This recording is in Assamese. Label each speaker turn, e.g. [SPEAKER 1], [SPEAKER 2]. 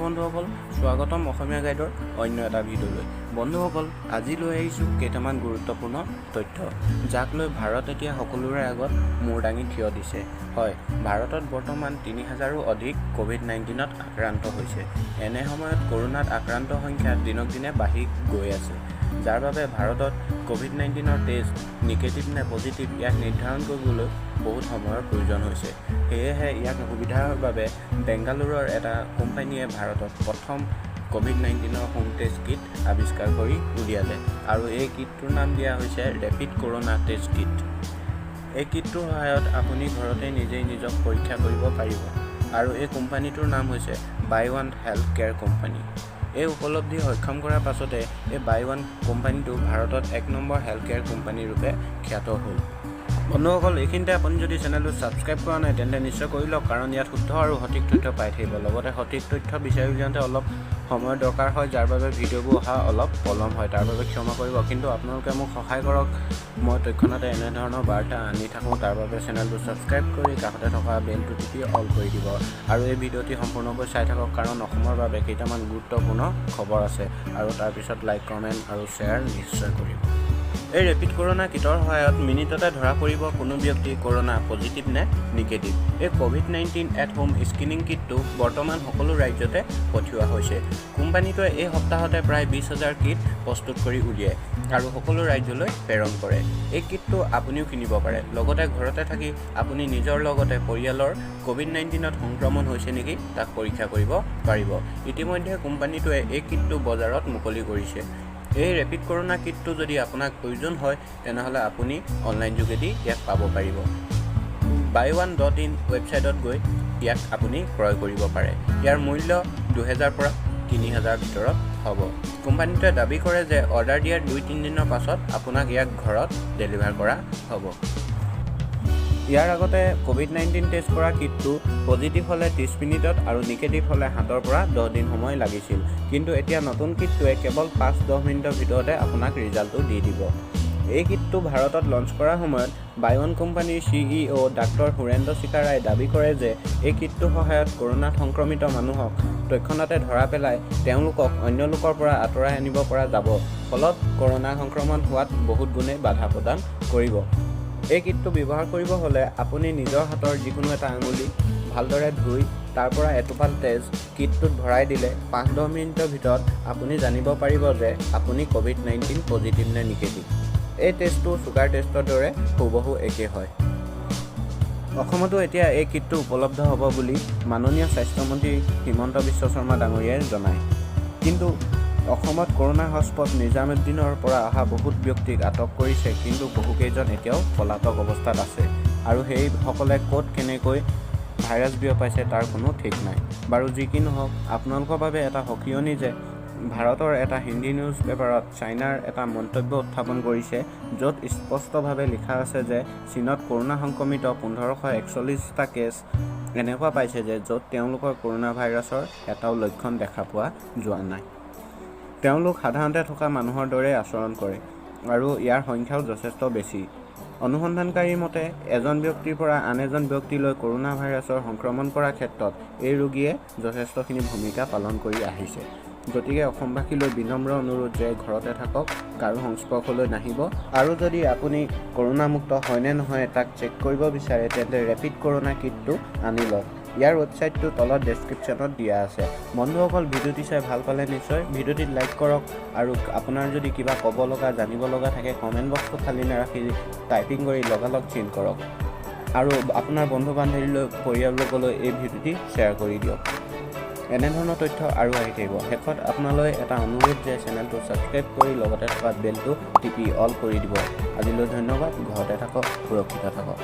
[SPEAKER 1] বন্ধুসকল, স্বাগতম অসমীয়া গাইডৰ অন্য এটা ভিডিঅ'লৈ। বন্ধুসকল, আজি লৈ আহিছোঁ কেইটামান গুৰুত্বপূৰ্ণ তথ্য, যাক লৈ ভাৰত এতিয়া সকলোৰে আগত মূৰ দাঙি থিয় দিছে। হয়, ভাৰতত বৰ্তমান 3000ৰো অধিক ক'ভিড-19ত আক্ৰান্ত হৈছে। এনে সময়ত কৰোণাত আক্ৰান্ত সংখ্যা দিনক দিনে বাঢ়ি গৈ আছে, যাৰ বাবে ভাৰতত ক'ভিড-19ৰ টেষ্ট নিগেটিভ নে পজিটিভ ইয়াক নিৰ্ধাৰণ কৰিবলৈ বহুত সময়ৰ প্ৰয়োজন হৈছে। সেয়েহে ইয়াক সুবিধাৰ বাবে বেংগালুৰুৰ এটা কোম্পানীয়ে ভাৰতত প্ৰথম ক'ভিড-19ৰ হোম টেষ্ট কিট আৱিষ্কাৰ কৰি উলিয়ালে আৰু এই কিটটোৰ নাম দিয়া হৈছে ৰেপিড কৰোণা টেষ্ট কিট। এই কিটটোৰ সহায়ত আপুনি ঘৰতে নিজেই নিজক পৰীক্ষা কৰিব পাৰিব আৰু এই কোম্পানীটোৰ নাম হৈছে buy one health care company. এই উপলব্ধি সক্ষম কৰাৰ পাছতে এই বাই ওৱান কোম্পানীটো ভাৰতত 1 নম্বৰ হেল্থ কেয়াৰ কোম্পানী ৰূপে খ্যাত হ'ল। বন্ধুসকল, এইখিনিতে আপুনি যদি চেনেলটো ছাবস্ক্ৰাইব কৰা নাই, তেন্তে নিশ্চয় কৰি লওক, কাৰণ ইয়াত শুদ্ধ আৰু সঠিক তথ্য পাই থাকিব। লগতে সঠিক তথ্য বিচাৰি উলিয়াওঁতে অলপ সময়ৰ দৰকাৰ হয়, যাৰ বাবে ভিডিঅ'বোৰ অহা অলপ পলম হয়, তাৰ বাবে ক্ষমা কৰিব। কিন্তু আপোনালোকে মোক সহায় কৰক, মই তৎক্ষণাতে এনেধৰণৰ বাৰ্তা আনি থাকোঁ। তাৰ বাবে চেনেলটো ছাবস্ক্ৰাইব কৰি কাষতে থকা বেলটো টিপি অল কৰি দিব আৰু এই ভিডিঅ'টি সম্পূৰ্ণকৈ চাই থাকক, কাৰণ অসমৰ বাবে কেইটামান গুৰুত্বপূৰ্ণ খবৰ আছে। আৰু তাৰপিছত লাইক, কমেণ্ট আৰু শ্বেয়াৰ নিশ্চয় কৰিব। এই ৰেপিড কৰোণা কিটৰ সহায়ত মিনিটতে ধৰা পৰিব কোনো ব্যক্তি কৰোণা পজিটিভ নে নিগেটিভ। এই ক'ভিড-19 এট হোম স্ক্ৰিনিং কিটটো বৰ্তমান সকলো ৰাজ্যতে পঠিওৱা হৈছে। কোম্পানীটোৱে এই সপ্তাহতে প্ৰায় 20,000 কিট প্ৰস্তুত কৰি উলিয়ায় আৰু সকলো ৰাজ্যলৈ প্ৰেৰণ কৰে। এই কিটটো আপুনিও কিনিব পাৰে। লগতে ঘৰতে থাকি আপুনি নিজৰ লগতে পৰিয়ালৰ ক'ভিড-19ত সংক্ৰমণ হৈছে নেকি তাক পৰীক্ষা কৰিব পাৰিব। ইতিমধ্যে কোম্পানীটোৱে এই কিটটো বজাৰত মুকলি কৰিছে। এই ৰেপিড কৰোণা কিটটো যদি আপোনাক প্ৰয়োজন হয়, তেনেহ'লে আপুনি অনলাইন যোগেদি ইয়াক পাব পাৰিব। বাই ওৱান.ইন ৱেবছাইটত গৈ ইয়াক আপুনি ক্ৰয় কৰিব পাৰে। ইয়াৰ মূল্য 2000 পৰা 3000 ভিতৰত হ'ব। কোম্পানীটোৱে দাবী কৰে যে অৰ্ডাৰ দিয়াৰ 2-3 দিনৰ পাছত আপোনাক ইয়াক ঘৰত ডেলিভাৰ কৰা হ'ব। ইয়াৰ আগতে ক'ভিড-19 টেষ্ট কৰা কিটটো পজিটিভ হ'লে 30 মিনিটত আৰু নিগেটিভ হ'লে 7ৰ পৰা 10 দিন সময় লাগিছিল। কিন্তু এতিয়া নতুন কিটটোৱে কেৱল 5-10 মিনিটৰ ভিতৰতে আপোনাক ৰিজাল্টটো দি দিব। এই কিটটো ভাৰতত লঞ্চ কৰাৰ সময়ত বাই ওৱান কোম্পানীৰ চিইঅ' ডাক্তৰ সুৰেন্দ্ৰ চিকাৰাই দাবী কৰে যে এই কিটটোৰ সহায়ত কৰোণাত সংক্ৰমিত মানুহক তৎক্ষণাতে ধৰা পেলাই তেওঁলোকক অন্য লোকৰ পৰা আঁতৰাই আনিব পৰা যাব। ফলত কৰোণা সংক্ৰমণ হোৱাত বহুত গুণেই বাধা প্ৰদান কৰিব। এই কিটটো ব্যৱহাৰ কৰিব হ'লে আপুনি নিজৰ হাতৰ যিকোনো এটা আঙুলি ভালদৰে ধুই তাৰ পৰা এটোপাল তেজ কিটটোত ভৰাই দিলে 5-10 মিনিটৰ ভিতৰত আপুনি জানিব পাৰিব যে আপুনি ক'ভিড-19 পজিটিভ নে নিগেটিভ। এই টেষ্টটো চুগাৰ টেষ্টৰ দৰে হুবহু একে হয়। অসমতো এতিয়া এই কিটটো উপলব্ধ হ'ব বুলি মাননীয় স্বাস্থ্যমন্ত্ৰী হিমন্ত বিশ্ব শৰ্মা ডাঙৰীয়াই জনায়। কিন্তু অসমত কৰোণা হটস্পট নিজামুদ্দিনৰ পৰা অহা বহুত ব্যক্তিক আটক কৰিছে, কিন্তু বহুকেইজন এতিয়াও পলাতক অৱস্থাত আছে আৰু সেইসকলে ক'ত কেনেকৈ ভাইৰাছ বিয়পাইছে তাৰ কোনো ঠিক নাই। বাৰু যি কি নহওক, আপোনালোকৰ বাবে এটা সকিয়নি যে ভাৰতৰ এটা হিন্দী নিউজ পেপাৰত চাইনাৰ এটা মন্তব্য উত্থাপন কৰিছে, য'ত স্পষ্টভাৱে লিখা আছে যে চীনত কৰোণা সংক্ৰমিত 1541টা কেছ এনেকুৱা পাইছে যে য'ত তেওঁলোকৰ কৰোণা ভাইৰাছৰ এটাও লক্ষণ দেখা পোৱা যোৱা নাই। তেওঁলোক সাধাৰণতে থকা মানুহৰ দৰেই আচৰণ কৰে আৰু ইয়াৰ সংখ্যাও যথেষ্ট বেছি। অনুসন্ধানকাৰীৰ মতে, এজন ব্যক্তিৰ পৰা আন এজন ব্যক্তিলৈ কৰোণা ভাইৰাছৰ সংক্ৰমণ কৰাৰ ক্ষেত্ৰত এই ৰোগীয়ে যথেষ্টখিনি ভূমিকা পালন কৰি আহিছে। গতিকে অসমবাসীলৈ বিনম্ৰ অনুৰোধ যে ঘৰতে থাকক, কাৰো সংস্পৰ্শলৈ নাহিব আৰু যদি আপুনি কৰোণামুক্ত হয়নে নহয় তাক চেক কৰিব বিচাৰে, তেন্তে ৰেপিড কৰোণা কিটটো আনি লওক। ইয়াৰ ৱেবছাইটটো তলত ডেছক্ৰিপশ্যনত দিয়া আছে। বন্ধুসকল, ভিডিঅ'টি চাই ভাল পালে নিশ্চয় ভিডিঅ'টিত লাইক কৰক আৰু আপোনাৰ যদি কিবা ক'ব লগা, জানিব লগা থাকে, কমেণ্ট বক্সটো খালী নাৰাখি টাইপিং কৰি লগালগ চেণ্ড কৰক আৰু আপোনাৰ বন্ধু বান্ধৱীলৈ, পৰিয়ালবৰ্গলৈ এই ভিডিঅ'টি শ্বেয়াৰ কৰি দিয়ক। এনেধৰণৰ তথ্য আৰু আহি থাকিব। শেষত আপোনালৈ এটা অনুৰোধ যে চেনেলটো ছাবস্ক্ৰাইব কৰি লগতে থকা বেলটো টিপি অল কৰি দিব। আজিলৈ ধন্যবাদ। ঘৰতে থাকক, সুৰক্ষিত থাকক।